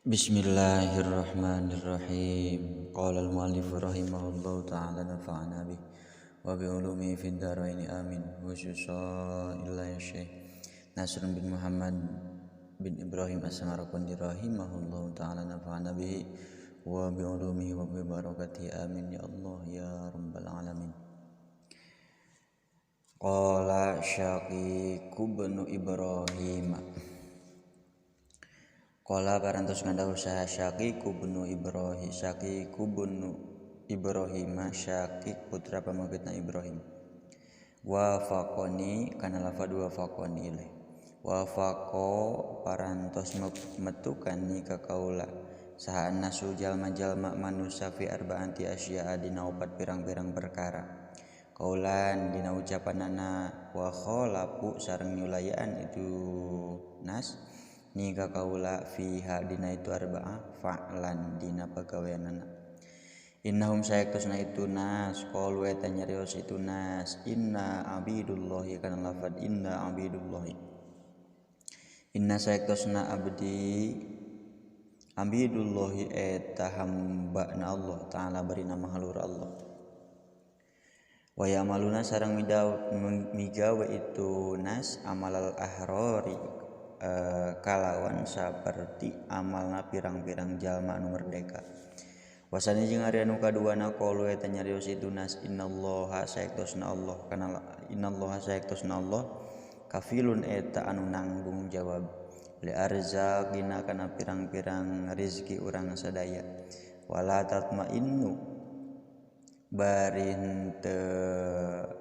Bismillahirrahmanirrahim. Qala al-mu'allif rahimahullahu ta'ala nafa'ana bih wa bi ulumihi fid dharain amin. Khususan ila Syekh Nasr bin Muhammad bin Ibrahim As-Samarqandi rahimahullahu ta'ala nafa'ana bih wa bi ulumihi wa bi barakatihi amin ya Allah ya rabbal alamin. Qala Syaqiq bin Ibrahim. Qala parantos ngandhau saha Syaqiq bin Ibrahim, Syaqiq bin Ibrahim, Syaqiq putra pamegutna Ibrahim. Wa faqoni kana lafad wa faqoni ilaih. Wa faqo parantos metukan ni ka kaula saha nasu jalma-jalma manusa fi arba'ati asya'a dina opat pirang-pirang perkara. Kaulan dina ucapanana wa khalafu sareng nyulayaan itu nas nika kaula fiha dina itu arba'ah fa'lan dina pagaweanana. Innahum sayaktosna itu nas qalu eta nyarios itu nas inna abidullahi kana lafad inna abidullahi. Inna sayaktosna abdi abidullahi eta hamba na Allah ta'ala bari nama halur Allah. Wa ya'maluna sareng migawe itu nas amalal ahrori kalawan saperti amalna pirang-pirang jalma anu merdeka. Wasani jeung ari anu kaduana qalu eta nyarios itu nas innallaha saektosna Allah kana innallaha saektosna Allah kafilun eta anu nanggung jawab li arzaqina kana pirang-pirang rezeki urang sadaya wala tatmainnu bari henteu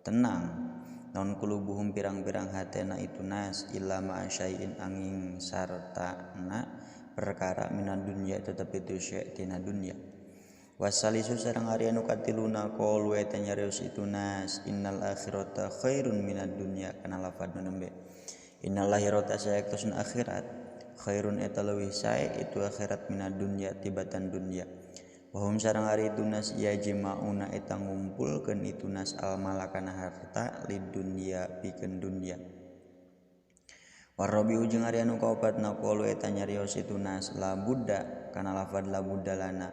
tenang non kulubuhum pirang-pirang hatena itu nas illa ma syai'in angin sartana perkara minan dunya tetep itu syai' tina dunya. Wasalisu sareng ari anu katiluna qalu eta nyarios itu nas innal akhirata khairun minad dunya kana lafad nu nembe innal akhirata saektosna akhirat khairun eta leuwih sae itu akhirat minad dunya tibatan dunya. Wahum sareng ari itu nas yajma'una eta ngumpulkeun itu nas almala kana harta lid dunya pikeun dunya. Warabi jeung ari anu kaopatna qalu eta nyarios itu nas la budda kana lafad la budda lana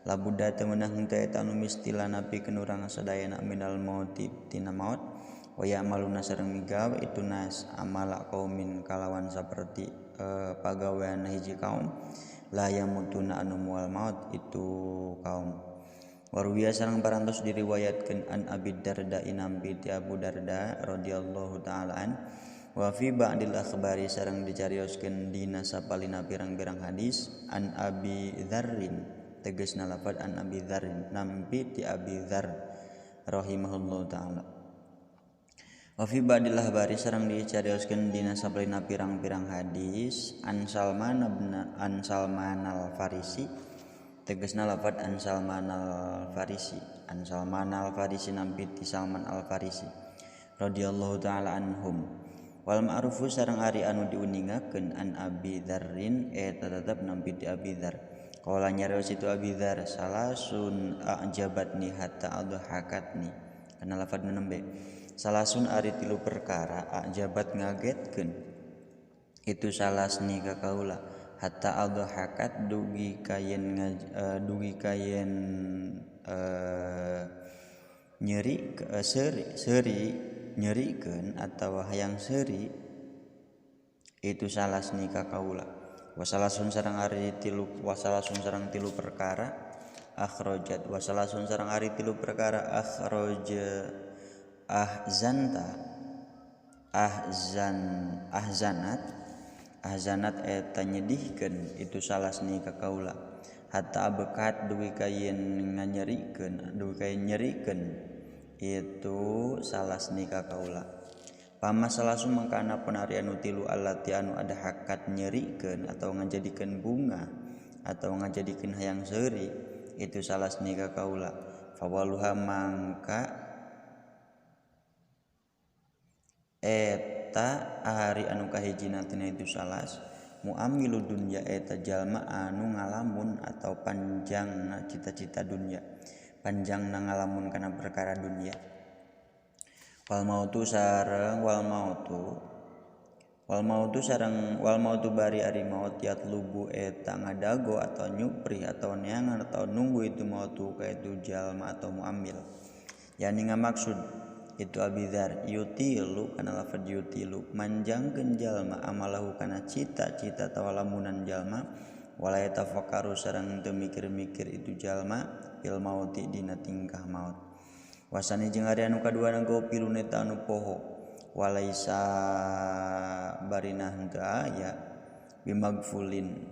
la budda teu meunang henteu eta anu mistilana pikeun urang sadayana minal mauti tina maut wa ya'maluna sareng migawe itu nas amala qaumin kalawan saperti pagawean hiji kaum la yamutuna anu mual maut itu kaum. Warwiya sareng parantos diriwayatkeun an Abi Darda inampi ti Abu Darda radhiyallahu taala an wa fi ba'dil akhbari sareng dicarioskeun dina sapalina pirang-pirang hadis an Abi Dzarrin tegasna lafad an Abi Dzarrin nampi ti Abi Dzar rahimahullahu taala. Wa fi ba'dil akhbari sareng dicarioskeun dina sapalina pirang-pirang hadis an Salman bin an Salman al-Farisi tegasna lafad an Salman al-Farisi an Salman al-Farisi nampi ti Salman al-Farisi radhiyallahu taala anhum. Wal ma'rufu sareng ari anu diuningakeun an Abi Dzarrin eta tetep nampi ti Abi Dzar. Qala nyarios itu Abi Dzar salasun a'jabatni hatta adhakatni kana lafad nu nembe salasun ari tilu perkara ajabat ngagetkeun itu salasni ka kaula hatta adhakat dugi kayen nyeri seuri nyerikeun atawa hayang seuri itu salasni ka kaula. Wasalasun sareng ari tilu wasalasun sareng tilu perkara akhrajat wasalasun sareng ari tilu perkara akhraja ahzanta ahzan ahzanat ahzanat eta nyedihkeun itu salasni ka kaula hatta abekat dugi kayen nganyerikeun dugi kayen nyerikeun itu salasni ka kaula. Pama salasu mangkana pun ari anu tilu allati anu ada hakat nyerikeun atau ngajadikeun bunga atau ngajadikeun hayang seuri itu salasni ka kaula fawaluha mangka eta ari anu kahijina tina itu salas muamilu dunya eta jalma anu ngalamun atau panjangna cita-cita dunya panjangna ngalamun kana perkara dunya. Wal mautu sareng wal mautu Wal mautu sareng wal mautu bari ari maut yatlubu eta ngadago atau nyupri atau neangan atau nunggu itu mautu ka itu jalma atau muamil. Yani ngamaksud itu Abi Dzar yutilu kana lafaz yutilu manjangkeun jalma amalahu kana cita-cita atawa lamunan jalma wala yatafakkaru sareng teu mikir-mikir itu jalma fil mauti dina tingkah maut. Wasani jeung ari anu kaduana gofilun eta anu poho walaisa barina henteu aya bimagfulin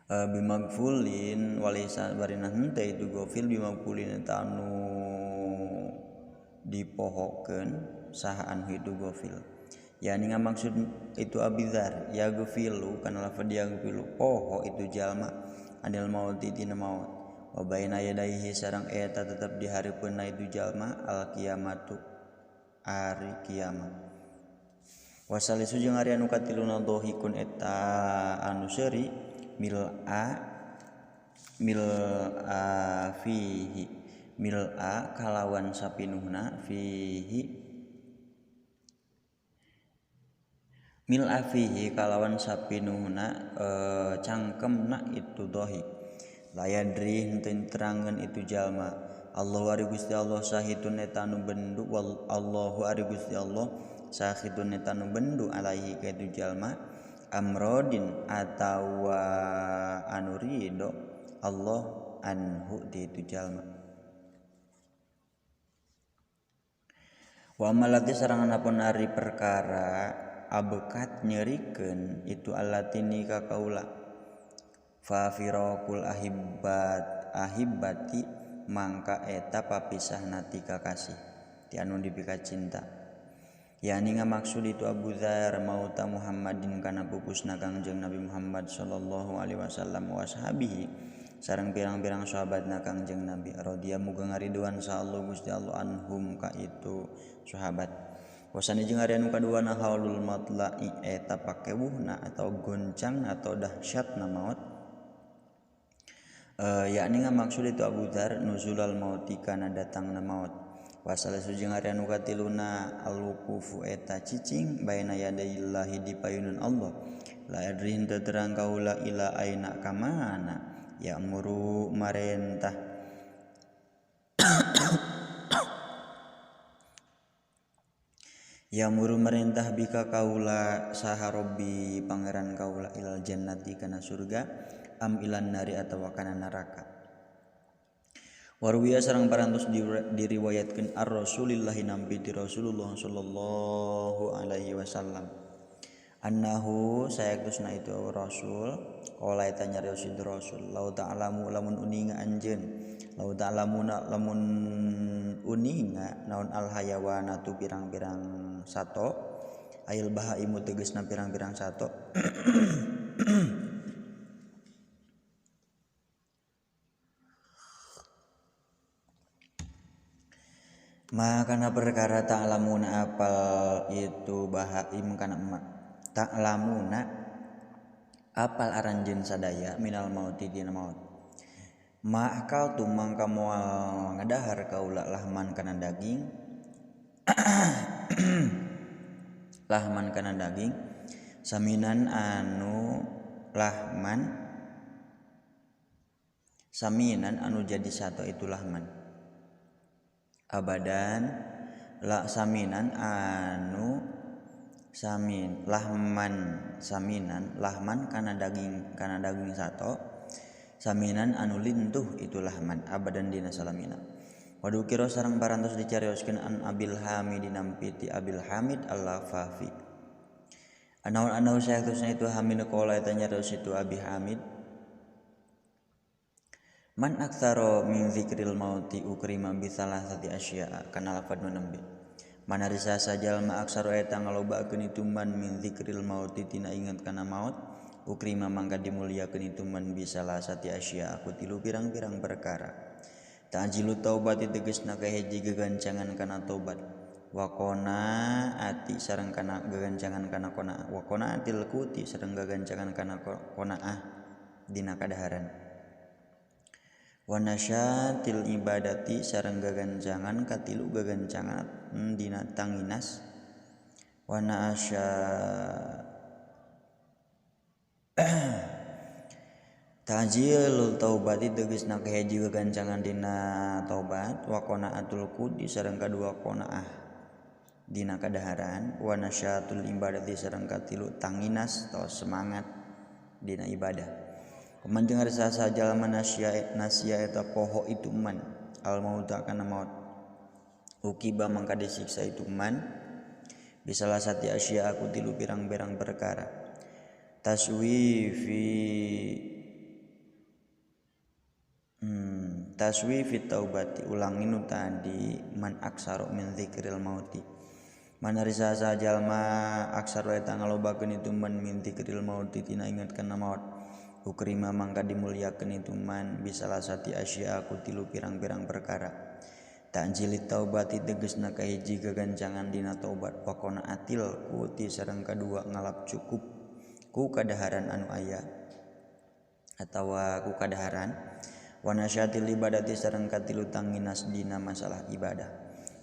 bimagfulin walaisa barina henteu itu gofil bimagfulin eta anu dipohokeun saha anu itu gofil. Yani ngamaksud itu Abi Dzar ya gfilu kana lafaz ya gfilu poho itu jalma anil mauti tina maut wa baina yadaihi sareng eta tetep di hareupeunna itu jalma al kiamatu ari kiamat. Wasalisu jeung ari anu katiluna dhahikun eta anu seuri mil a fihi mil a kalawan sapinuhna fihi mil a fihi kalawan sapinuhna cangkemna itu dhahik layadri henteu terangeun itu jalma Allahu ari Gusti Allah sahitun eta anu bendu wal Allahu ari Gusti Allah sahitun eta anu bendu alaihi ka itu jalma amrodin atawa anu ridho Allah anhu di itu jalma. Wa amalati sarangan apun ari perkara abekat nyerikeun itu allatini ka kaula fa firaqul ahibbat ahibati mangka eta papisahna ti kakasih ti anu dipika cinta. Yani ngamaksud itu Abu Dzar mauta Muhammadin kana pupusna Kangjeng Nabi Muhammad sallallahu alaihi wasallam wa ashabihi sareng pirang-pirang sahabatna Kangjeng Nabi radhiyallahu muga ngariduan sa Allah Gusti Allah anhum ka itu sahabat. Wasani jeung ari anu kaduana haulul matla'i eta pakewuhna atau goncang atau dahsyatna maut. Yakni ngamaksud itu Abu Dzar nuzulal mauti kana datangna maut. Wasalasu jeung ari anu katiluna alwuqufu eta cicing baina yadaillahi di payunun Allah. La yadri henteu terang kaula ila aina ka mana ya'muru marentah ya'muru marentah bika kaula saha robbi pangeran kaula ilal jannati kana surga am ilan nari atawa kana neraka. Warwiya sareng parantos diriwayatkeun ar Rasulillahi nampi ti Rasulullah sallallahu alaihi wasallam annahu sayaktosna itu Rasul qala eta nyarios itu Rasul lau ta'lamu lamun uninga anjeun lau ta'lamuna lamun uninga naon al hayawanatu pirang-pirang sato ail bahaimu tegasna pirang-pirang sato Maka perkara ta'lamuna apal itu bahaim kana emak ta'lamuna apal aranjeun sadaya minal mauti dina maut ma akal tu mangka moal ngadahar kaula lahman kana daging lahman kana daging saminan anu lahman saminan anu jadi satu itu lahman abadan la saminan anu samin lahman saminan lahman kana daging sato saminan anu lintuh itu lahman abadan dina salamina. Waduh kira sareng parantos dicarioskeun an Abil Hamid dinampi ti Abil Hamid Al-Lafafi anaun anahu sayaktosna itu Hamid qala eta nyarios itu Abi Hamid man aktsara min zikril mauti ukrima bi salasati asya'a kana lafad nu nembe man ari sasa jalma aksara eta ngalobakeun itu man min zikril mauti tina inget kana maut ukrima mangka dimuliakeun itu man bi salasati asya'a ku tilu pirang-pirang perkara. Ta'jilu taubat tegasna kahiji gegancangan kana tobat wa qanaati sareng kana gegancangan kana qanaah wa qanaatil kuti sareng gegancangan kana qanaah dina kadaharan wa nasyatil ibadati sareng gagancangan katilu gagancangan dina tanginas Wa na'asya ta'jilul taubati tegasna kahiji gagancangan dina taubat wa qanaatul qudi sareng kadua qanaah dina kadaharan wa nasyatul ibadati sareng katilu tanginas atau semangat dina ibadah. Kuman jeung ari saha jalma nasia eta poho itu man al mauta kana maut ukiba mangka disiksa itu man bisalah sati asya aku tilu pirang-pirang perkara taswifi taswifi taubati ulangin nu tadi man aksaro min dzikril mauti man ari saha jalma aksaro eta ngalobakeun itu man min dzikril mauti tina inget kana maut ukrima mangka dimuliakeun itu man bisalah sati asya aku tilu pirang-pirang perkara ta'jilit taubati tegasna kahiji gagancangan dina taubat wa qanaatil kuti sareng kadua ngalap cukup ku kadaharan anu aya atawa ku kadaharan wa nasyatil ibadati sareng katilu tanginas dina masalah ibadah.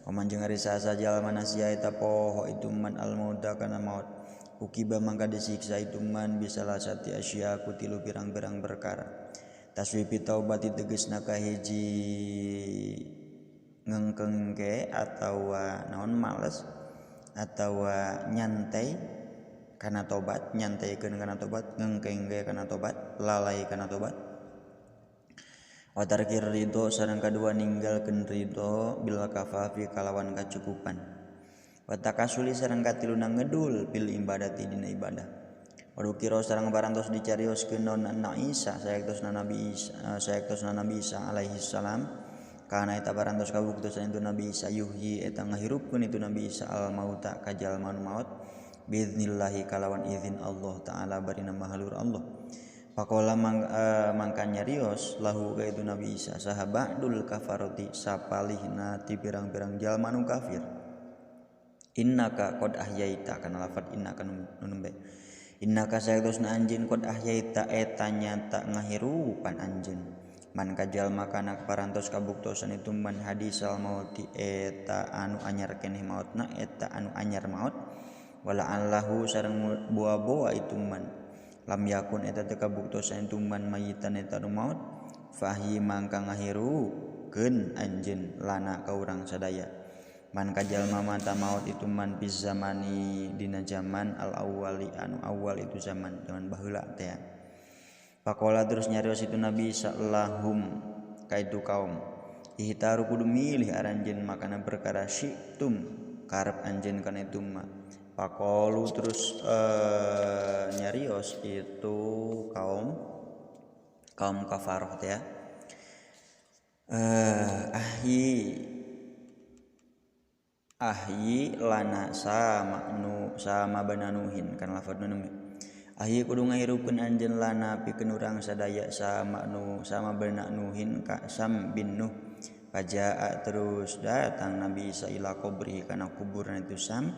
Waman jeung ari saha jalma nasia eta poho itu man al mauta kana maut ukiba mangka disiksa itu man bisalah sati asya ku tilu pirang-pirang perkara taswifi taubati tegasna kahiji ngengkengke atawa naon males atawa nyantai kana tobat nyantaikeun kana tobat ngengkengke kana tobat lalai kana tobat wa tarkir ridho sareng kadua ninggalkeun ridho bil kafafi kalawan kacukupan wa takasuli sareng katiluna ngedul bil ibadati dina ibadah wadukira sareng parantos dicarioskeun naon Isa saektosna Nabi Isa saektosna Nabi Isa alaihi salam kana eta parantos kabuktosan itu Nabi Isa yuhyi eta ngahirupkeun itu Nabi Isa al mauta ka jalma nu maot biiznillahi kalawan izin Allah taala barina mahalur Allah. Pakola mangka nyarios lahu ka itu Nabi Isa saha ba'dul kafarati sapalihna ti pirang-pirang jalma nu kafir innaka qad ahyaita kana lafat innaka nu nembe innaka saektosna anjeun qad ahyaita eta nyata ngahirupan anjeun man ka jalma kana parantos kabuktosan itu man hadisal mauti eta anu anyar keneh mautna eta anu anyar maut wala allahu sareng boa-boa itu man lam yakun eta teu kabuktosan itu man mayitan eta nu maut fahi mangka ngahirukeun anjeun lana ka urang sadaya man ka jalma mata maut itu man fi zamani dina zaman al awwali anu awal itu zaman zaman baheula teh. Pakola terus nyarios itu Nabi sallahum ka itu kaum ihtaru kudu milih aranjeun makana perkara syitum karep anjeun kana itu mah. Pakolu terus nyarios itu kaum kaum kafaroh ya ahyi lana sama nu sama bananuhin kan lafadz nu ahyi kudu ngahirupkeun anjeun lana pikeun urang sadaya sama nu sama bananuhin ka Sam bin Nuh pajaa terus datang Nabi Isa ila qabri kana kuburan itu Sam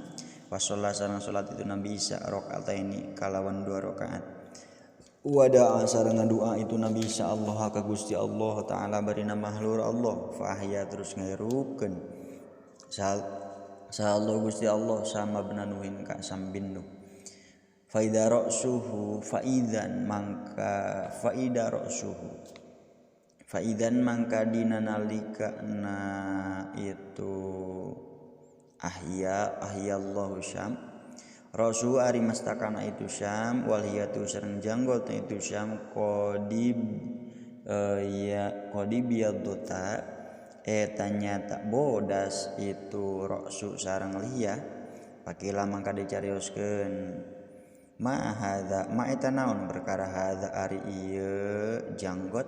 wasolla sareng salat itu Nabi Isa rakaataini kalawan 2 rakaat wada'a sareng doa itu Nabi Isa Allah ka Gusti Allah taala barina mahlur Allah fa ahya terus ngahirupkeun sa Allah Gusti Allah sama benanuhin ka Sam bin Nuh faida ra'suhu faidan mangka faida ra'suhu faidan mangka dina nalika na itu ahya ahyallahu syam rasu ari mastakana itu syam wal hiyatu sareng janggotna itu syam qadib ya qadibiyadota eta nyata bodas itu rasu sareng liya pakila mangka dicarioskeun ma hadza ma eta naon perkara hadza ari ieu janggot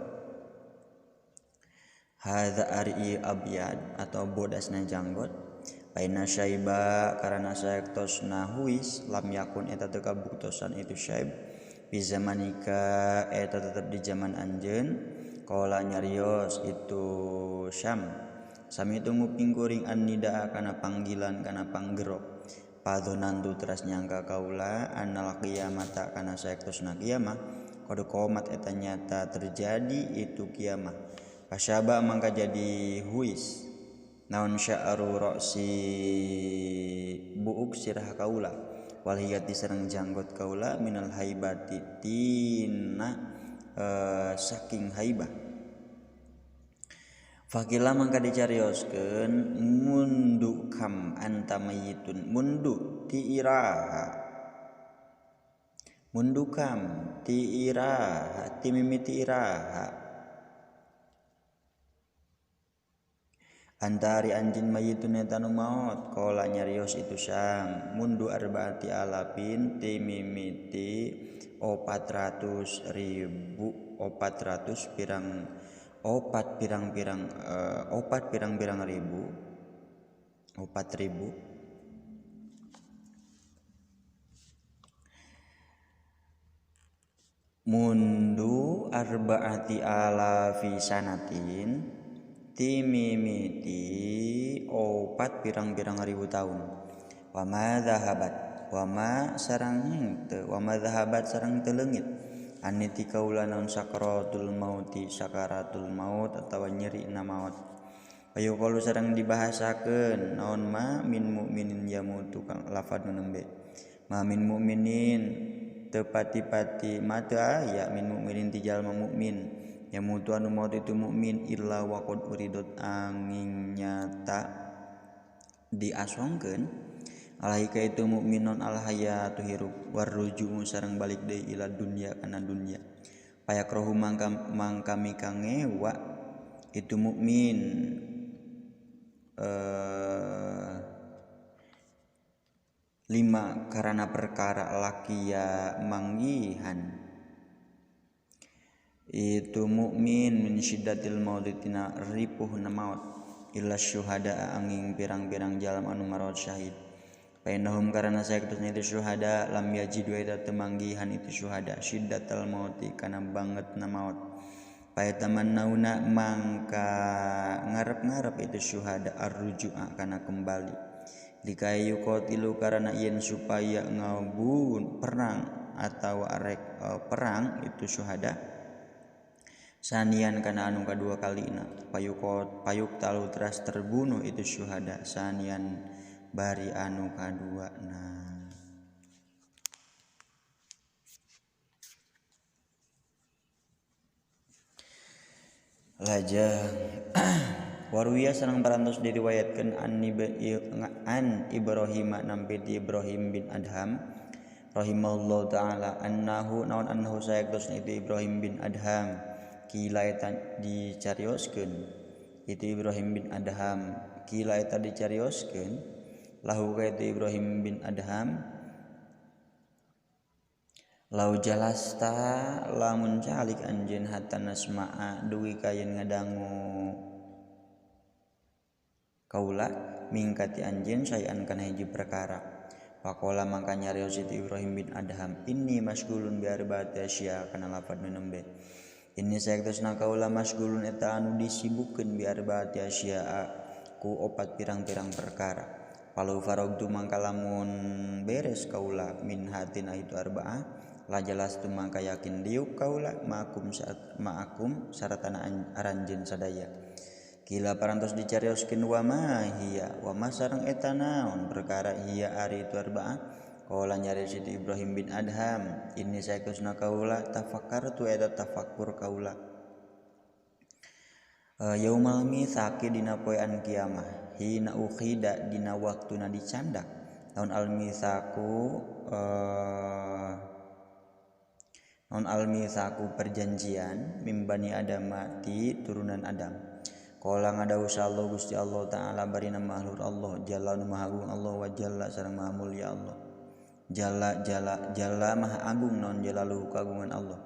hadza ari ieu abyad atau bodasna janggot Aina syaiba karana saektosna huis lam yakun eta teu kabuktosan itu syaib bi zamanika eta tetep di zaman anjeun qala nyarios itu Syam sami itu nguping kuring annida kana panggilan kana panggerok padonantu teras nyangka kaula annal qiyamata kana saektosna kiamah qad qomat eta nyata terjadi itu kiamah pasyaba mangka jadi huis Naon sya'ru ra'si buuk sirah kaula wal hiyati sareng janggot kaula minal haibati tina saking haibah. Fakila mangka dicarioskeun mundu kam anta mayyitun mundu ti iraha mundu kam ti iraha ti mimiti iraha antari anjin mayitun eta nu maot qala nyarios itu Syam mundu arbaati alafin ti mimiti 400 ribu 400 pirang opat pirang-pirang opat pirang-pirang ribu 4.000 mundu arbaati alafi sanatin timimiti opat pirang-pirang ribu tahun. Wa ma dhahabat wa ma sarang teu wa ma dhahabat sarang teu leungit aniti kaula naon sakaratul mauti sakaratul maut atawa nyeri na maut. Ayo kalau sareng dibahasakeun naon ma min mukminin yamutu kang lafad nu nembe ma min mukminin teu pati-pati ma teu aya min mukminin ti jalma mukmin yamutu anu maut itu mukmin illa waqad uridot angin nyata diasongkeun alaika itu mukminon alhayatu hirup warruju sareng balik deui ila dunya kana dunya payakrohu mangka mikangewa itu mukmin lima karena perkara laki ya manggihan itu mukmin min syiddatil maut tina ripuhna maut illa syuhada angin pirang-pirang jalma anu marawat syahid. Painahum karana saektosna itu syuhada lam yajidu eta teu manggihan itu syuhada syiddatal mauti kana bangetna maut. Payatamannawna mangka ngarep-ngarep itu syuhada arruju'a kana kembali. Likai yuqatilu karana yen supaya ngabun perang atau arek perang itu syuhada sanian kana anu kadua kalina payukot payuk talu teras terbunuh itu syuhada sanian bari anu kadua na. Lajeng waruya sareng parantos diriwayatkeun an Ibrahim nampi ti Ibrahim bin Adham rahimahullahu taala annahu naon annahu saektosna itu Ibrahim bin Adham kila eta dicarioskeun itu Ibrahim bin Adham kila eta dicarioskeun lahu ka itu Ibrahim bin Adham lau jalasta lamun calik anjeun hatta nasma'a dugi ka yen ngadangu kaula mingkati anjeun sayan kana hiji perkara. Pakola mangka nyarios itu Ibrahim bin Adham inni masygulun bi arbaati asya kana lafad nu nembe inni saektosna kaula masygulun eta anu disibukkeun bi arbaati asya ku opat pirang-pirang perkara. Walau faragtu mangka lamun beres kaula min hatina itu arba'ah la jelas tu mangka yakin diuk kaula ma'akum saat ma'akum saratana aranjeun sadaya. Kila parantos dicarioskeun wa ma hiya wa ma sareng eta naon perkara hiya ari itu arba'ah. Qala nyarios itu Ibrahim bin Adham inni saektosna kaula tafakkartu eta tafakkur kaula yaumal mitsaqi dina poean kiamah hina ukhida dina waktuna dicandak naon al-mitsaku naon al-mitsaku perjanjian mim bani Adam ti turunan Adam. Qala ngadawuh Allah Gusti Allah taala barina mahlur Allah jalla nu maha agung Allah wa jalla sareng maha mulia Allah jalla jalla jalla maha agung naon jalaluhu kagungan Allah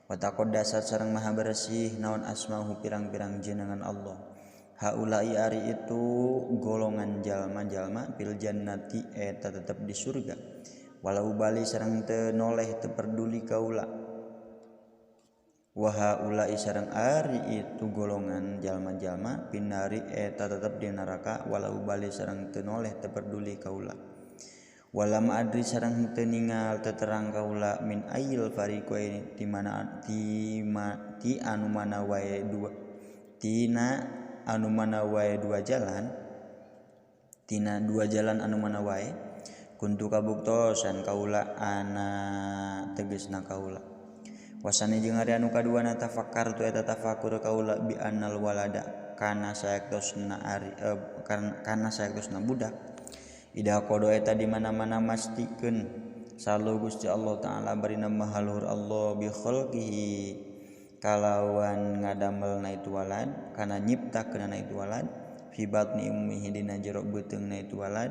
wa taqaddasat sareng maha bersih naon asmahu pirang-pirang jenengan Allah. Haulai ari itu golongan jalma-jalma fil jannati eta tetep di surga walau bali sareng teu noleh teu perduli kaula. Wa haulai sareng ari itu golongan jalma-jalma pinari eta tetep di neraka walau bali sareng teu noleh teu perduli kaula. Walam adri sareng teu ningal teu terang kaula min ayil fariqaini ti mana ti anu mana wae dua tina anu mana wae dua jalan tina dua jalan anu mana wae kuntu kabuktosan kaula ana tegesna kaula wasane jeung ari anu kaduana tafakkar tu eta tafakur kaula bi annal walada kana saektosna ari kana saektosna budak ida qada eta di mana-mana mastikeun salu Gusti Allah taala barina maha luhur Allah bi khalqihi kalawan ngadamelna itu walad kana nyiptakeunana itu walad fi batni ummihi dina jero beuteungna itu walad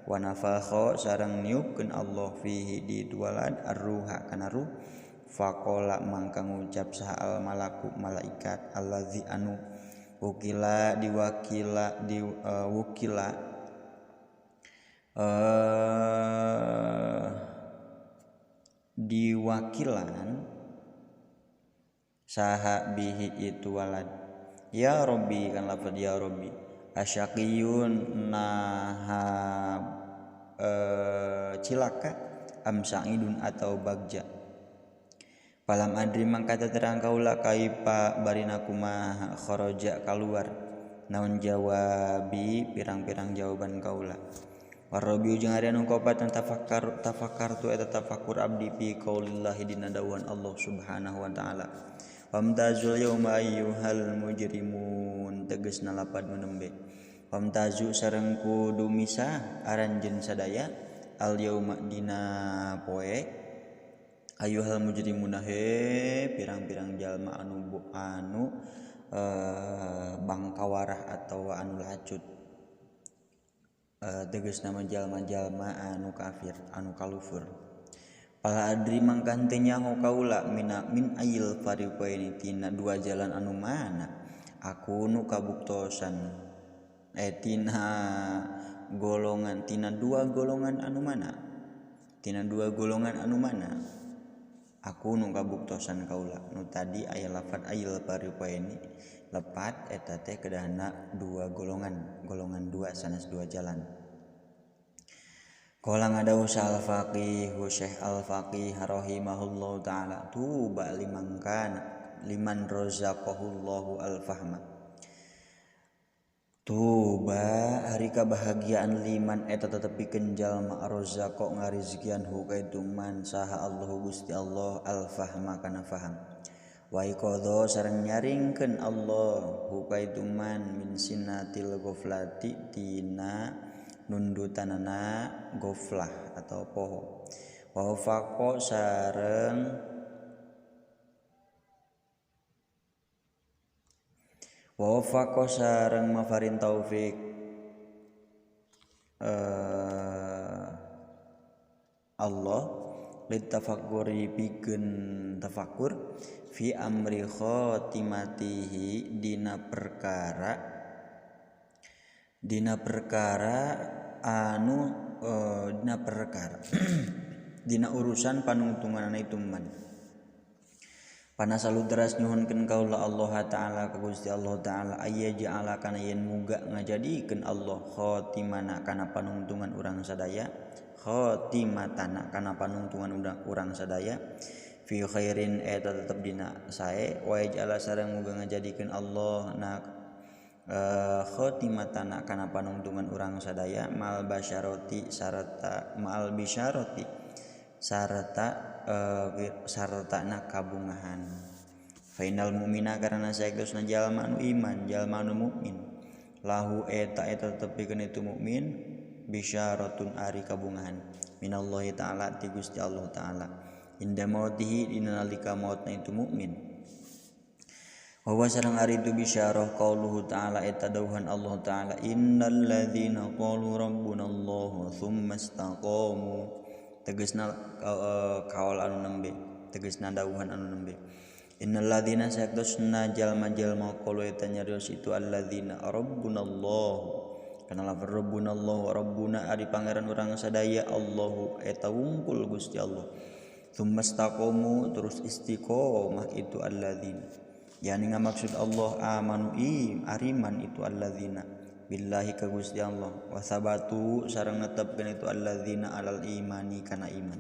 wa nafakha sareng niupkeun Allah fihi di itu walad arruha kana ruh faqala mangka ngucap saha al malaku malaikat allazi anu wukila diwakila di wukila diwakilan saha bihi itu walad ya Rabbi kan lafaz ya Rabbi asyaqiyun naha cilaka am sa'idun atau bagja palam adri mangka terang kaula kaipa barina kumaha kharaja kaluar naon jawabi pirang-pirang jawaban kaula warrabi jeung ari anu kaopat tafakkar tafakkar tu eta tafakur abdi fi qaulillahi dina dawuhan Allah subhanahu wa ta'ala wamtazul yauma ayyuhal mujrimun tegasna lapad nu nembe wamtazu sareng kudu misah aranjeun sadaya al yauma dina poe ayyuhal mujrimuna he pirang-pirang jalma anu anu bangkawarah atawa anu lacut tegasna mah jalma-jalma anu kafir anu kalufur pala adri mangkan teu nyaho kaula mina min ayil fariqaini tina dua jalan anu mana aku nu kabuktosan tina golongan tina dua golongan anu mana tina dua golongan anu mana aku nu kabuktosan kaula nu tadi aya lafad ayil fariqaini lepat eta teh kedahna dua golongan golongan dua sanes dua jalan. Qala ngadau sal faqih Syekh al faqih rahimahullahu taala tuba liman kana liman razaqahullahu al fahma tuba ari kabahagiaan liman eta tetepikeun jalma razaqa ngarizkian hu ka itu man saha Allahu Gusti Allah al fahma kana faham wa iqadha sareng nyaringkeun Allah hu ka itu man min sinatil ghaflati tina nundutanana goflah atau poho wa faqo sareng wa faqo sareng mafarin taufik Allah litafakkuri pikeun tafakur fi amri khatimatihi dina perkara anu dina perkara dina urusan panungtunganana itu man panasalu teras nyuhunkeun kaula Allah taala ka Gusti Allah taala aya ja'ala kana yen muga ngajadikeun Allah khatimana kana panungtungan urang sadaya khatimatana kana panungtungan urang sadaya fi khairin eta tetep dina sae wa ja'ala sareng muga ngajadikeun Allah na khotimatana kana panungtungan urang sadaya mal basyaroti sarta mal bisyaroti sarta sartana kabungahan final mukmina karena saegeusna jalma anu iman jalma anu mukmin lahu eta eta tetepikeun itu mukmin bisyaratun ari kabungahan minallahi taala ti Gusti Allah taala inda mautihi dina nalika mautna itu mukmin wa sareng ari itu bisyarah qauluhu ta'ala eta dawuhan Allah ta'ala innal ladzina qalu rabbuna Allah tsumma istaqamu tegasna kaul anu nembe tegasna dawuhan anu nembe innal ladzina saktosna jalma-jalma qalu eta nyarios itu alladzina rabbuna Allah kana lafaz rabbuna Allah wa rabbuna ari pangeran urang sadaya Allahu eta wungkul Gusti Allah tsumma istaqamu terus istiqomah itu alladzina yani ngamaksud Allah amanu im ariman itu alladzina billahi ka Gusti Allah wa sabatu sareng netepkeun itu alladzina alal imani kana iman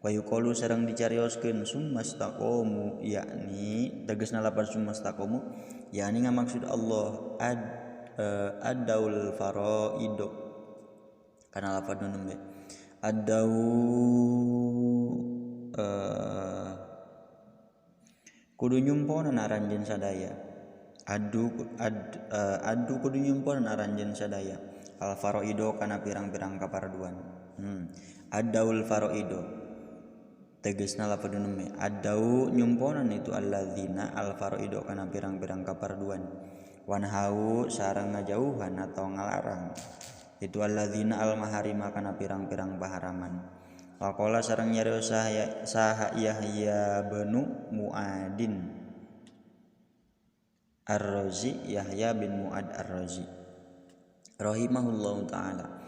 Wa yuqalu sareng dicarioskeun summastaqamu yakni tegasna lapan summastaqamu yakni ngamaksud Allah adaul faraido kana lafadz nu nembe adau kudu nyumponan aranjeun sadaya adu kudu nyumponan aranjeun sadaya al faraido kana pirang-pirang kaparduan. Adaul faraido tegasna lafadz nu nembe adau nyumponan itu alladzina al faraido kana pirang-pirang kaparduan wanhau sareng ngajauhan atau ngalarang itu alladzina al maharima kana pirang-pirang paharaman. Waqala sareng nyarios saha Yahya bin Muadin Ar-Razi, Yahya bin Muad Ar-Razi rahimahullahu taala.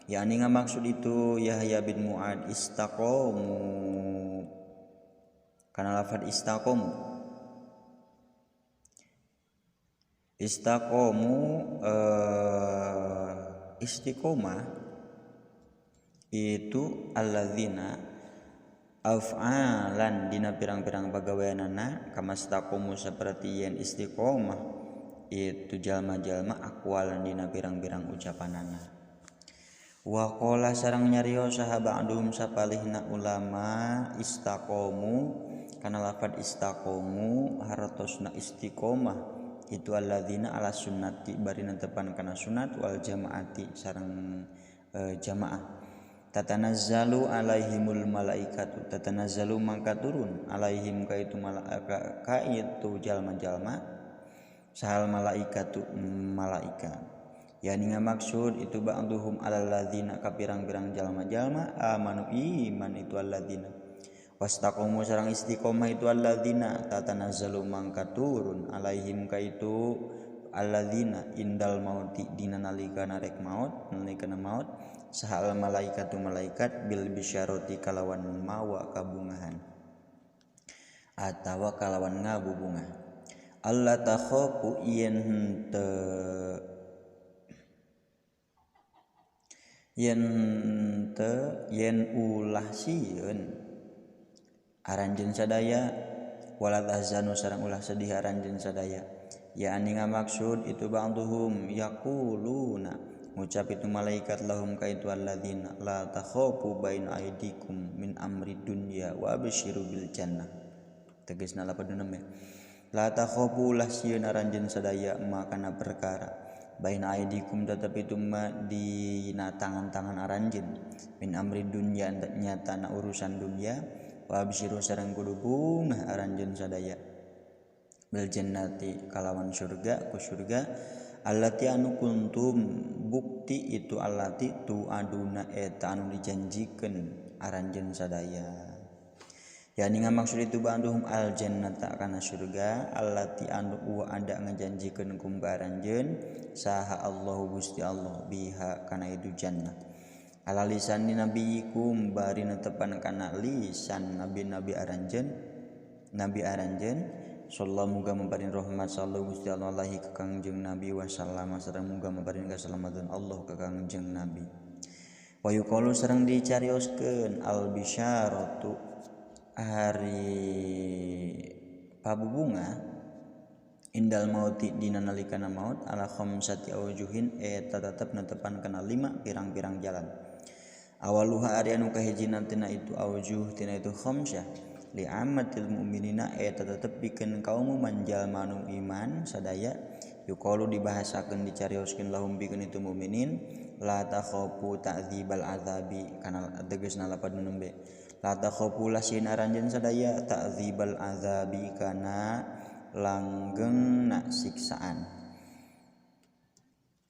Yani ngamaksud itu Yahya bin Muad istaqamu kana lafadz istaqamu istaqamu istiqomah itu alladzina af'alan dina pirang-pirang pagaweanana kamastaqamu saperti yen istiqomah itu jalma-jalma aqwalan dina pirang-pirang ucapanana. Wa qala sareng nyarios saha ba'dhum sapalihna ulama istaqamu kana lafadz istaqamu hartosna istiqomah itu alladzina ala sunnati bari netepan kana sunat wal jamaati sareng jamaah. Tatanazzalu alaihimul malaikatu tatanazzalu mangka turun alaihim ka itu malaika ka itu jalma-jalma sahal malaikatu malaikat. Yani ngamaksud itu ba'duhum alal ladzina ka pirang-pirang jalma-jalma amanu iman itu alladzina wastaqamu sareng istiqomah itu alladzina tatanazzalu mangka turun alaihim ka itu alladzina indal mauti dina nalika narek maut nalikana maut sahal malaikatu malaikat bil bisyarati kalawan mawa kabungahan atawa kalawan ngabubungah alla takhafu yen henteu yen ulah sieun aranjeun sadaya wala tahzanu sareng ulah sedih aranjeun sadaya. Yani ngamaksud itu ba'duhum yaquluna ngucap itu malaikat lahum ka itu alladzina la takhafu baina aidikum min amri dunya wa absyiru bil jannah tegasna lapan nembe la takhafu ulah sieun aranjeun sadaya makana perkara baina aidikum tetapi itu ma dina tangan-tangan aranjeun min amri dunya nyata na urusan dunya wa absyiru sareng kudu bungah aranjeun sadaya bil jannati kalawan surga ku surga allati anu kuntum bukti itu allati tu aduna eta anu dijanjikeun aranjeun sadaya. Yani ngamaksud itu ba'duhum al jannata kana surga allati anu wa ada ngajanjikeun kum ka aranjeun saha Allahu Gusti Allah biha kana itu jannah ala lisan nabiyikum bari netepan kana lisan nabi-nabi aranjeun nabi aranjeun sallallahu muga maparin rahmat sallallahu Gusti Allah lahi ka Kangjeng Nabi wa sallama sareng muga maparin kasalamatan Allah ka Kangjeng Nabi. Wa yuqalu sareng dicarioskeun al bisyaratu hari pabubunga indal mauti dina nalikana maut ala khamsati awjuhin eta tetep netepan kana lima pirang-pirang jalan. Awaluha ari anu kahijina tina itu awjuh tina itu khamsah li ammatil mu'minina eta tetep pikeun kaum manjalma nu iman sadaya yuqalu dibahasakeun dicarioskeun lahum pikeun itu mukminin la takhafu ta'dzibal azabi kana tegasna lapan nembe la takhafu lasieun aranjeun sadaya ta'dzibal azabi kana langgengna siksaan.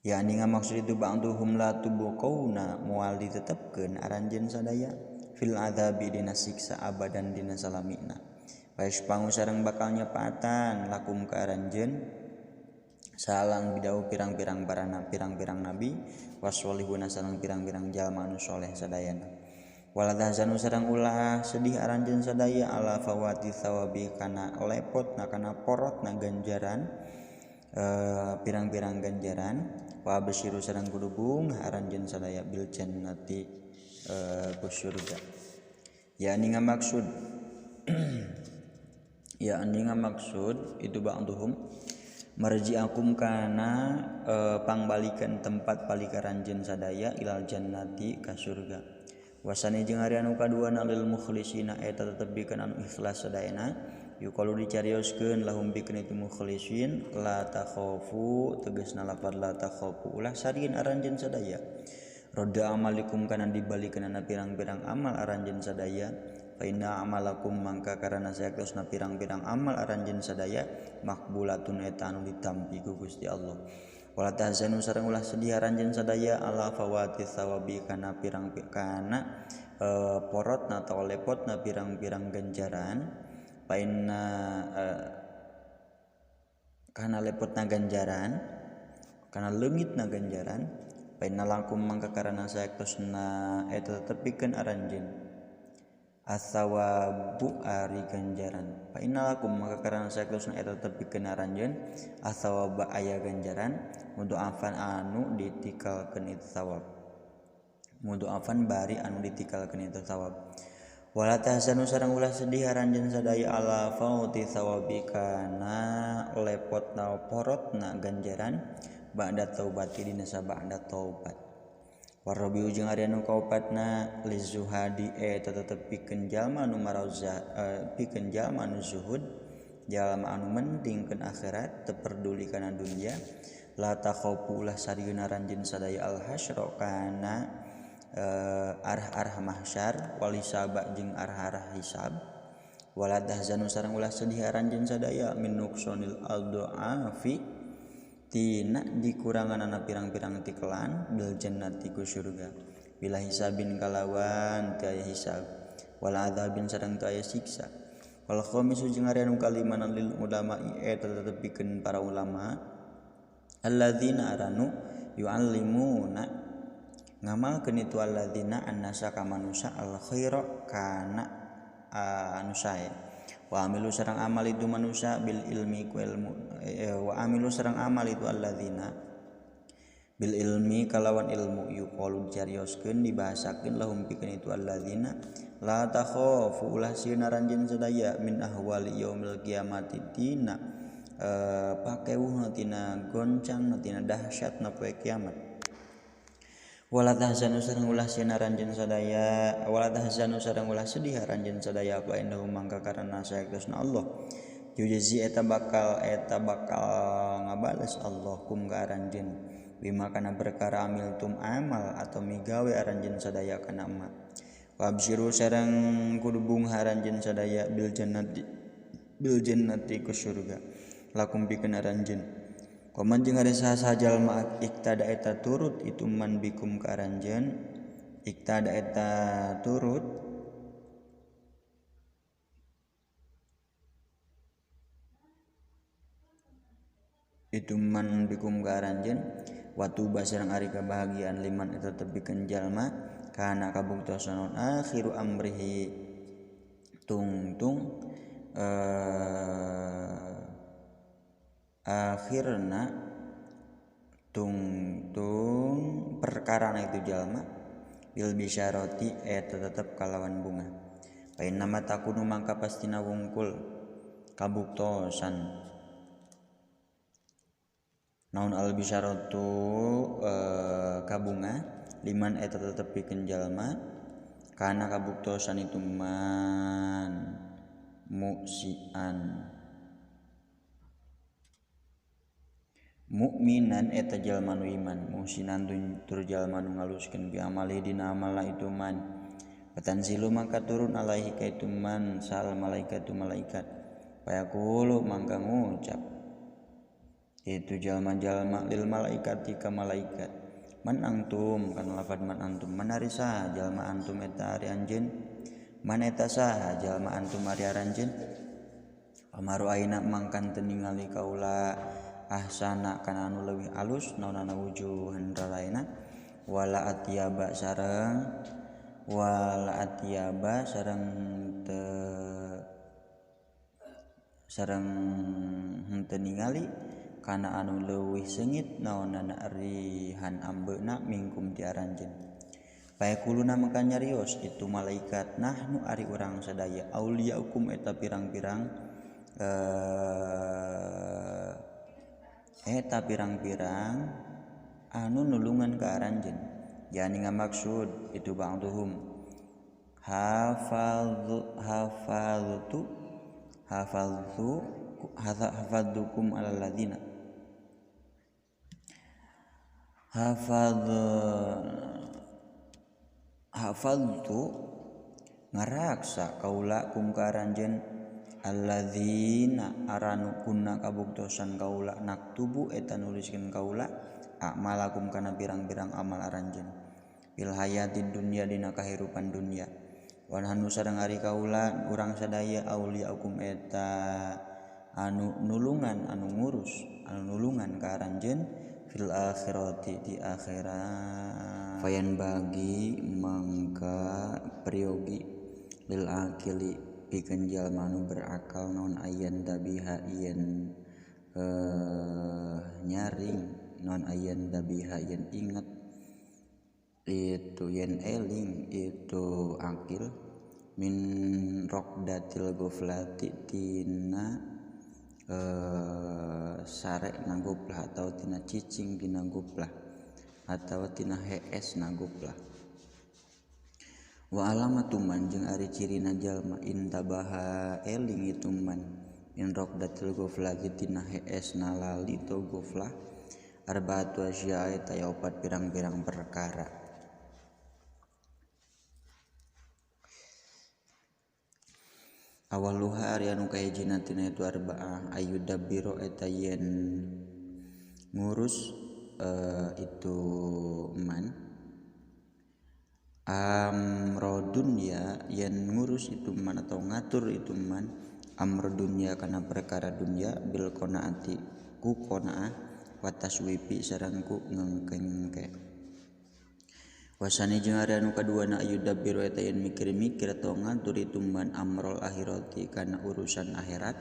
Yani ngamaksud itu ba'duhum la tubqauna moal ditetepkeun aranjeun sadaya fil adzabi dina siksa abadan dina salamina. Wa yashpangu sareng bakal nyepatan lakum ka aranjeun salang bidau pirang-pirang parana pirang-pirang nabi washolihuna sareng pirang-pirang jalma anu soleh sadayana. Wala tahzanu sareng ulah sedih aranjeun sadaya ala fawati thawabi kana lepotna kana porotna ganjaran pirang-pirang ganjaran wa absyiru sareng kudu bungah aranjeun sadaya bil jannati ku surga. Yakni ngamaksud yakni ngamaksud itu ba'duhum marji'akum kana pangbalikan tempat palikaran jeung sadaya ilal jannati ka surga. Wasani jeung ari anu kaduana lil mukhlisina eta tetep pikeun anu ikhlas sadayana yuqalu dicarioskeun lahum pikeun itu mukhlisin la takhafu tegasna lafaz la takhafu ulah sarieun aranjeun sadaya. Roda amalikum kana dibalikeunana pirang-pirang amal aranjeun sadaya fa inna amalakum mangka karana saektosna pirang-pirang amal aranjeun sadaya makbulatun eta anu ditampi ku Gusti Allah. Wala tahzanu sareng ulah sedih aranjeun sadaya ala fawati thawabi kana pirang kana porotna atawa lepotna pirang-pirang ganjaran fa inna kana lepotna ganjaran kana leungitna ganjaran paina langkum mangka karana saektosna eta tetepikeun aranjeun asawabu ari ganjaran paina lakum mangka karana saektosna eta tetepikeun aranjeun asawaba aya ganjaran mudhoafan anu ditikalkeun itu sawab mudhoafan bari anu ditikalkeun itu sawab. Wala tahzanu sareng ulah sedih aranjeun sadaya ala fauti sawabi kana lepotna porotna ganjaran ba'da taubati dina sabada taubat. Warabiu jeung ari anu kaopatna lizuhadi eta tetep pikeun jalma anu marauza pikeun jalma anu zuhud jalma anu mentingkeun akhirat teu peduli kana dunya la takhafu ulah sarieun aranjeun sadaya al hasyra kana arah-arah mahsyar wal hisaba jeung arah-arah hisab. Wala tahzanu sareng ulah sedih aranjeun sadaya min nuqsanil adhafi tina dikuranganana pirang-pirang tikelan bil jannati ku surga bila hisabin kalawan teu aya hisab wala adzabin sareng teu aya siksa. Wal khamisu jeung ari anu kalimana lil ulama eta tetep pikeun para ulama alladzina aranu yuallimuna ngamalkeun itu alladzina annasa ka manusa al khaira kana anu sae wa amilu sareng amal itu manusia bil ilmi ku ilmu wa amilu sareng amal itu alladzina bil ilmi kalawan ilmu yuqalu dicarioskeun dibahasakeun lahum pikeun itu alladzina la takhafu ulah sieun aranjeun sadaya min ahwali yaumil kiamati tina pakewuhna tina goncangna tina dahsyatna poe kiamat. Wala tahzanu sareng ulah sieun aranjeun sadaya wala tahzanu sareng ulah sedih aranjeun sadaya apa indahu mangka karana saektosna Allah yujzi eta bakal ngabales Allah kum ka aranjeun bima kana perkara amiltum amal atau migawe aranjeun sadaya kana ma. Wabsyiru sareng kudu bungah aranjeun sadaya bil jannati ku surga lakum pikeun aranjeun. Koman jeung ari saha jalma iktada eta turut itu man bikum ka aranjeun iktada eta turut itu man bikum ka aranjeun watu basareng ari kabahagiaan liman eta tepikeun jalma kana kabuktosan akhiru amrihi tungtung akhirna tungtung perkara itu jalma bil bisyarati eta tetep kalawan bunga pain nama takunu mangka pastina wungkul kabuktosan naon al bisyaratu kabunga liman eta tetep pikeun jalma kana kabuktosan itu man muksian mukminan eta jalma nu iman muhsinan tur jalma nu ngaluskeun bi amali dina amalna itu man patanzilu mangka turun alaihi ka itu man sal malaikatu malaikat payaqulu mangka ngucap itu jalma-jalma lil malaikati ka malaikat man antum kana lafad man antum man ari saha jalma antum eta ari anjeun man eta saha jalma antum ari aranjeun pamaru aina mangkan teu ningali kaula ahsana kana anu leuwih alus naonana wujuhan raraina wala atyaba sareng sareng henteu ningali kana anu leuwih seungit naonana rihan ambeuna mingkum ti aranjeun. Payakuluna maka nyarios itu malaikat nahnu ari urang sadaya auliyaukum eta pirang-pirang eta pirang-pirang anu nulungan ka aranjeun yani ngamaksud itu ba'duhum hafadzukum alal ladzina hafaltu ngaraksa kaula kum ka aranjeun alladzina aranu kunna kabuktosan kaula naktubu eta nuliskeun kaula a'malakum kana pirang-pirang amal aranjeun fil hayatid dunya dina kahirupan dunya wa nahnu sareng ari kaula urang sadaya auliyaukum eta anu nulungan anu ngurus anu nulungan ka aranjeun fil akhirati di akhirat. Fayan bagi mangka priyogi lil akili pikeun jalma anu berakal naon ayan tabiha yen nyaring naon ayan tabiha yen inget itu yen eling itu akil min rokdatil ghaflati tina sarek na goplah atau tina cicing dina goplah atau tina hees na goplah. Wa alamatu man jeung ari cirina jalma intabaha eling itu man min rokdatil ghaflati tina hees na lali to goflah arbaatu asya'a eta opat pirang-pirang perkara. Awaluha ari anu kahijina tina itu arba'ah ayudabbiro eta yen ngurus itu man amro dunya yen ngurus itu man atau ngatur itu man amro dunya kana perkara dunya bil qanaati ku qanaah wa taswifi sareng ku ngengke-ngengke. Wasani jeung ari anu kaduana ayudabbiru eta yen mikir-mikir atau ngatur itu man amrol akhirati kana urusan akhirat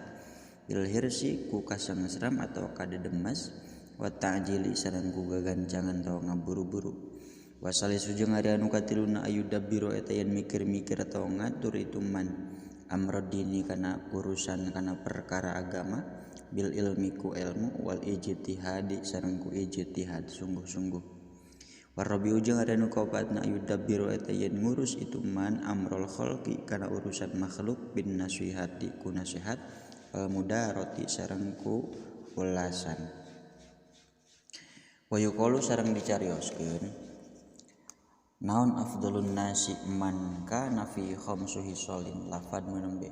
bil hirsi ku kasengsram atau kadedemes wa ta'jili sareng ku gagancangan atau ngaburu-buru. Wasalisu jeung ari anu katiluna ayudabbiru eta yen mikir-mikir atau ngatur itu man amrod dini kana urusan kana perkara agama bil ilmi ku ilmu wal ijtihadi sareng ku ijtihad sungguh-sungguh. Warabi ujung ada nu kaopatna yudabbiru eta yen ngurus itu man amrul khalqi kana urusan makhluk bin nasihati ku nasihat wal mudarati sareng ku welasan. Wa yuqalu sareng dicarioskeun naon afdalun nasi man kana fi khamsu hisalin lafad menembe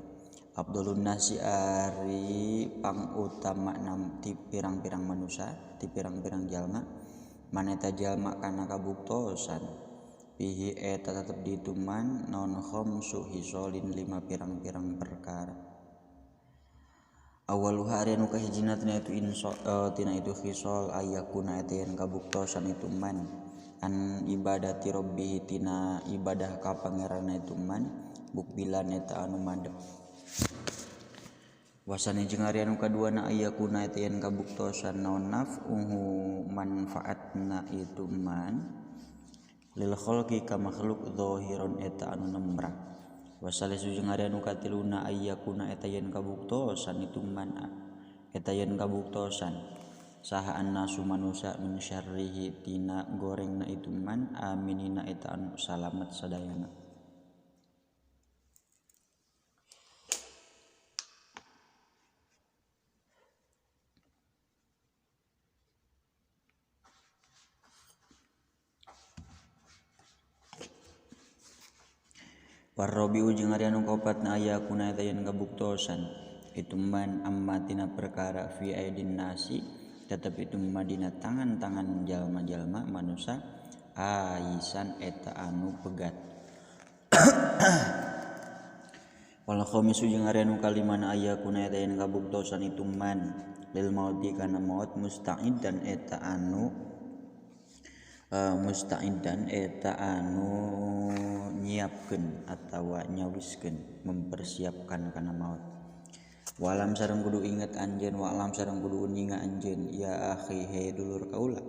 afdalun nasi ari pangutama nam ti pirang-pirang manusa ti pirang-pirang jalma maneta jalma kana kabuktosan pihi eta tetep dituman non khamsu hisolin lima pirang-pirang perkara. Awaluha ari anu kahijina tina itu tina itu hisol ayakuna eta yen kabuktosan itu man an ibadati rabbih tina ibadah ka pangeranna itu man bukbilan eta anu madep. Wasani jeung ari anu kaduana ayakuna eta yen kabuktosan naon naf'uhu manfaatna itu man lil khalqi ka makhluk zahiron eta anu nemrak. Wasalisu jeung ari anu katiluna ayakuna eta yen kabuktosan itu man eta yen kabuktosan saha annasu manusa min syarrihi tina gorengna itu man aminina eta anu salamet sadayana. Warrobiu jeung ari anu kaopatna ayakuna eta yen kabuktosan itu man amma tina perkara fi aidin nasi tetep itu man dina tangan-tangan jalma-jalma manusa aisan eta anu pegat. Wal khamisu jeung ari anu kalimana ayakuna eta yen kabuktosan itu man lil mauti kana maut musta'idan eta anu musta'idan eta anu nyiapkeun atawa nyawiskeun mempersiapkan kana maut. Walam sareng kudu inget anjeun walam sareng kudu uninga anjeun ya akhi he dulur kaula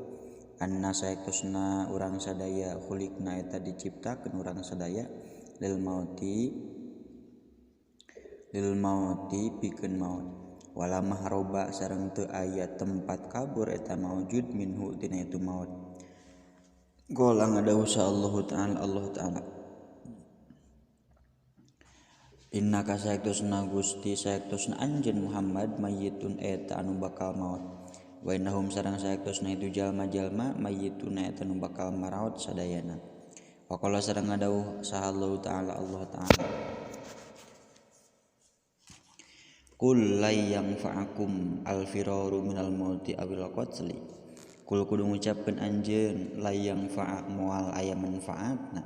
Anna saektosna urang sadaya khuliqna eta diciptakeun urang sadaya lil mauti pikeun maut. Wala mahroba sareng teu aya tempat kabur eta maujud minhu tina itu maut. Qala ngadawuh Allah ta'ala Allah ta'ala innaka saektosna Gusti saektosna anjeun Muhammad mayyitun eta anu bakal maut. Wa innahum sareng saektosna itu jalma-jalma mayyitun eta anu bakal maraot sadayana. Wa qala sareng ngadawuh saha Allah ta'ala Allah ta'ala Qul la yanfa'akum al-firaru minal mauti awil qatli. Kul kudu ngucapkeun anjeun la yanfa'a moal aya manfaatna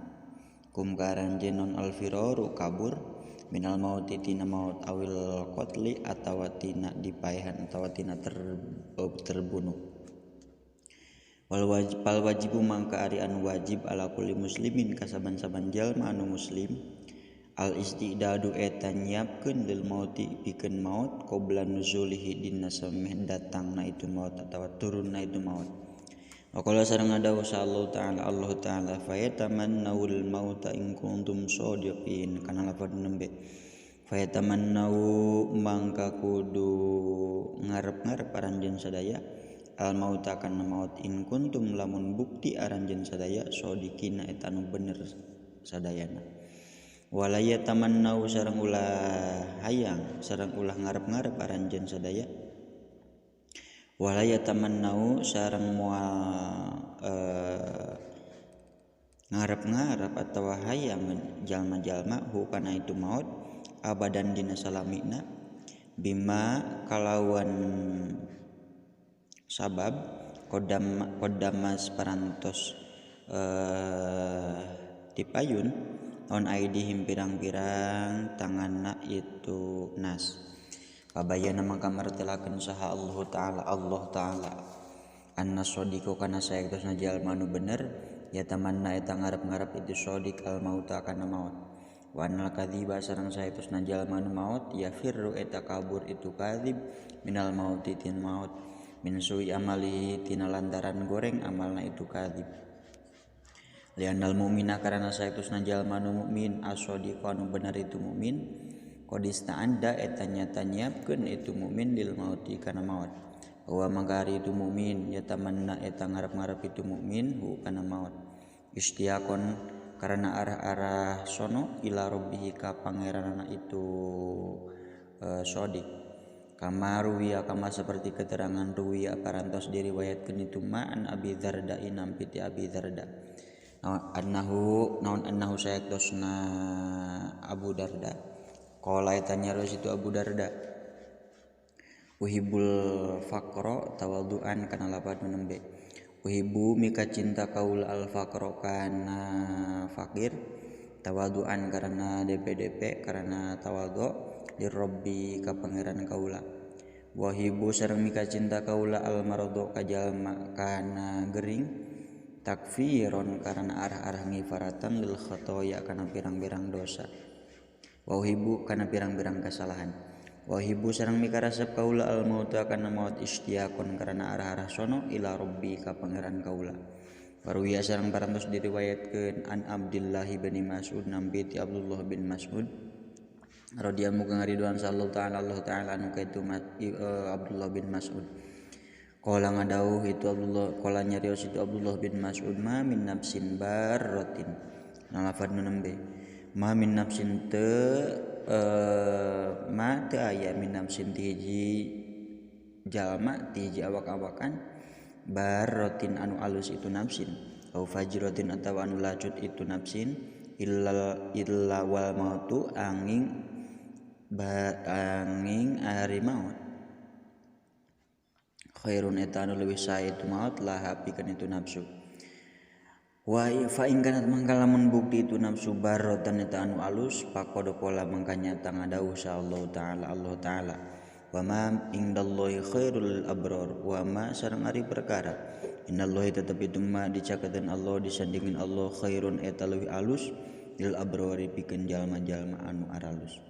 kum ka aranjeun non al-firaru kabur minal mauti tina maut awil qatli atawa tina dipaehan atawa tina terbunuh. Wal wajibu mangka ari anu wajib ala kulli muslimin kasaban-saban jalma anu muslim al istidadu eta nyiapkeun lil mauti pikeun maut qabla nuzulihi dina sameh datangna itu maut atawa turunna itu maut. Wa qala sareng ngadawuh Allah ta'ala Allah ta'ala fayatamannawul mauta in kuntum shadiqin kana lafaz nembe fayatamannau mangka kudu ngarep-ngarep aranjeun sadaya al mauta kana maut in kuntum lamun bukti aranjeun sadaya shadiqina eta anu bener sadayana. Wala yatamannau sareng ulah hayang sareng ulah ngarep-ngarep aranjeun sadaya. Wala yatamannau sareng moal ngarep-ngarep atawa hayang jalma-jalma hu kana itu maut abadan dina salamina bima kalawan sabab kodamas parantos dipayun on aidihim pirang-pirang tanganna itu nas. Pabayana mangka martelakeun saha Allah ta'ala Allah ta'ala anna shadiqu kana saektosna jalma anu bener ya tamanna eta ngarep-ngarep itu shadiq al mauta kana maut. Wa annal kadziba sareng saektosna jalma anu maut ya firru eta kabur itu kadzib minal mauti tin maut min su'i amali tina lantaran goreng amalna itu kadzib. Lianal mu'mina karena saektosna jalma anu mukmin as-shadiqu anu bener itu mukmin qadista anda eta nyata nyiapkeun itu mukmin lil mauti kana maut. Wa mangkari itu mukmin yatamanna eta ngarep-ngarep itu mukmin hu kana maut. Istiaqon karena arah-arah sono ila rabbihi ka pangeranana itu shadiq. Kama ruwiya kama seperti keterangan ruwiya parantos diriwayatkeun itu ma'an Abi Darda inampi ti Abi Darda. Annahu naon annahu saektosna Abu Darda qala eta nyarios itu Abu Darda uhibul faqra tawadduan kana lapad nembe uhibbu mika cinta kaula al faqra kana fakir tawadduan karena DPDP karena tawadhu lirabbi ka pangeran kaula wahibu sareng mika cinta kaula al maradu ka jalma kana gering takfiron karena arah-arah ngifaratan lil khotoya kana pirang-pirang dosa wahibu kana pirang-pirang kesalahan wahibu sareng mikarasep kaula al mauta kana maut istiaqon karena arah-arah sono ila rabbi ka pangeran kaula. Waruya sareng parantos diriwayatkeun an Abdullah bin Mas'ud nampi ti Abdullah bin Mas'ud radhiyallahu muga ngariduan sallallahu ta'ala Allah ta'ala anu ka itu Abdullah bin Mas'ud. Qala ngadawuh itu Abdullah qala nyarios itu Abdullah bin Mas'ud ma min nafsin barratin nalafad nu nembe ma min nafsin te ma teu aya min nafsin ti hiji jalma ti hiji awak-awakan barratin anu alus itu nafsin au fajratin atawa anu lacut itu nafsin illa wal mautu angin angin ari maut khairun eta anu leuwih sae itu maut laha pikeun itu nafsu. Wa fa in kanat mangka lamun bukti itu nafsu barrotan eta anu alus faqad qala mangka nyata ngadawuh sa Allah ta'ala Allah ta'ala wa ma indallahi khairul abrar wa ma sareng ari perkara innallahi tetep itu ma dicaketan Allah disandingin Allah khairun eta leuwih alus lil abrari pikeun jalma-jalma anu aralus.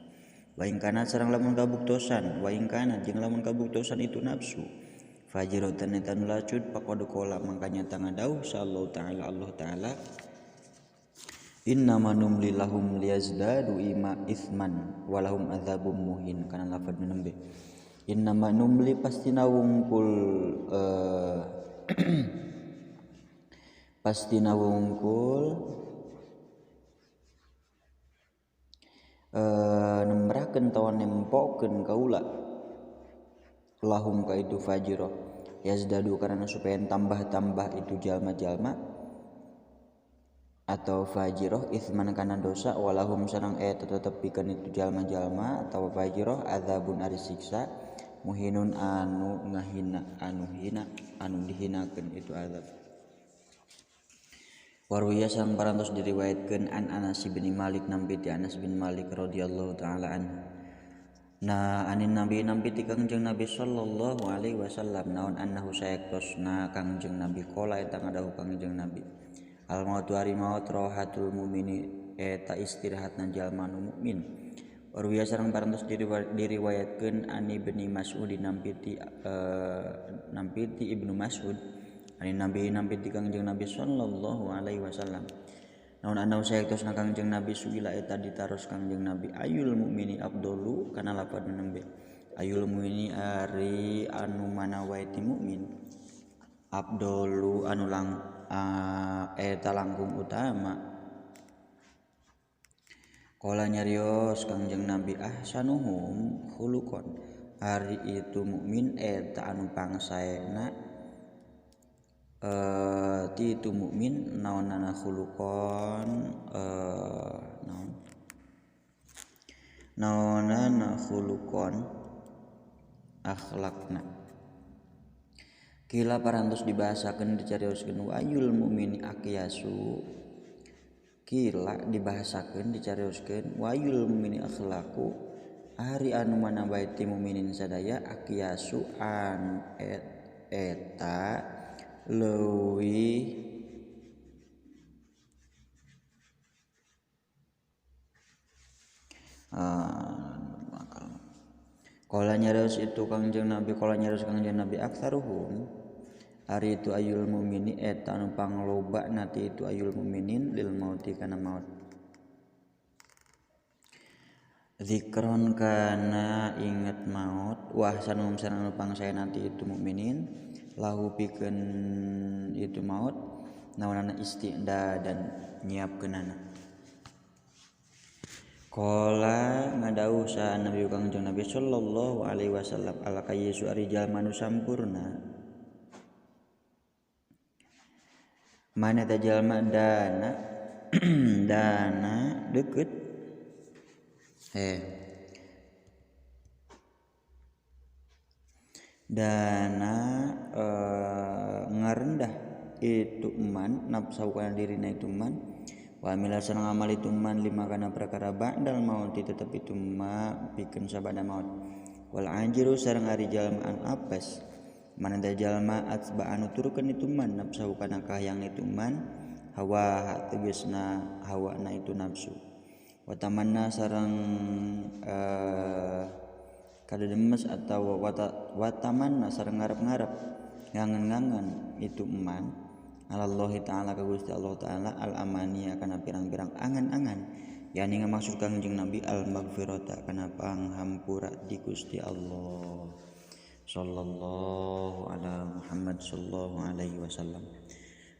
Wa in kana sareng lamun kabuktosan wa in kana jeung lamun kabuktosan itu nafsu Fajiratan eta nu lacut faqad qala mangkanya tangadauh sallallahu ta'ala Allah ta'ala innama numli lahum liyazdadu ima ithman walahum adzabum muhin kana lafad nembe innama numli pasti nawungkul pasti nawungkul nembrakeun tawa nempokeun kaula lahum ka itu fajirah yazdadu karena supaya tambah-tambah itu jalma-jalma atau fajirah ithman kana dosa walahum sareng eta tetep pikeun itu jalma-jalma atau fajirah adzabun ari siksa muhinun anu ngahina anu hina anu dihinakeun itu azab. Warwiya sareng parantos diriwayatkeun an Anas bin Malik nampi ti Anas bin Malik radhiyallahu taala anhu. Nah anin Nabi nampi ti Kangjeng Nabi sallallahu alaihi wasallam naon annahu sayektosna Kangjeng Nabi qala eta ngadawuh Kangjeng Nabi al mautu ari maut rohatul mukmini eta istirahatna jalma nu mukmin. Warwiya sareng parantos diriwayatkeun an Ibni Mas'ud nampi ti Ibnu Mas'ud ani Nabi nampi ti Kangjeng Nabi sallallahu alaihi wasallam naon annahu sayektosna Kangjeng Nabi suila eta ditaros Kangjeng Nabi ayul mukmini afdalu kana lapad nembe ayul mukmini ari anu mana wae ti mukmin afdalu anu lang eta langkung utama. Qala nyarios Kangjeng Nabi ahsanuhum khuluqan ari itu mukmin eta anu pangsaena ti itu mukmin naonana khuluqan naon naonana khuluqan akhlakna. Kila parantos dibahasakeun dicarioskeun wa ayul mukmini aqyasu kila dibahasakeun dicarioskeun wa ayul mukmini akhlaqu ari anu mana bae ti mukminin sadaya aqyasu an eta leuwih Kala nyarios itu Kangjeng Nabi kala nyarios Kangjeng Nabi aktsaruhum ari itu ayul mukmini eta anu pangloba nati itu ayul mukminin lil mauti kana maut. Zikron kana inget maut wa ahsanum sareng anu pangsae nanti itu mukminin lahu pikeun itu maut naonana isti'da dan nyiapkeunana. Qala ngadawuh sa Nabi Kangjeng Nabi sallallahu alaihi wasallam al kayyisu ari jalma nu sampurna mana ta jalma dana dana deukeut dana ngarendah itu man nafsu kana dirina itu man wa amila sareng amal itu man lima kana perkara ba'dal maut tetep itu ma pikeun sabada maut wal anjiru sareng ari jalma anu apes mana ta jalma atsba anu turkeun itu man nafsu kana kahayang itu man hawa tegasna hawana itu nafsu wa tamanna sareng kadedemes atau watamanna sareng ngarep-ngarep ngangen-ngangen itu eman alallahi ta'ala ka Gusti Allah ta'ala al amaniya kana pirang-pirang angan-angan yani ngamaksud Kangjeng Nabi al magfirata kana panghampura di Gusti Allah sallallahu ala Muhammad sallallahu alaihi wasallam.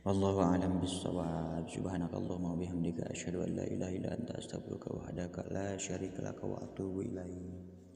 Wallahu a'lam bissawab. Subhanakallahumma wa bihamdika asyhadu an la ilaha illa anta astaghfiruka wa wahdaka la syarika laka wa atubu ilaik.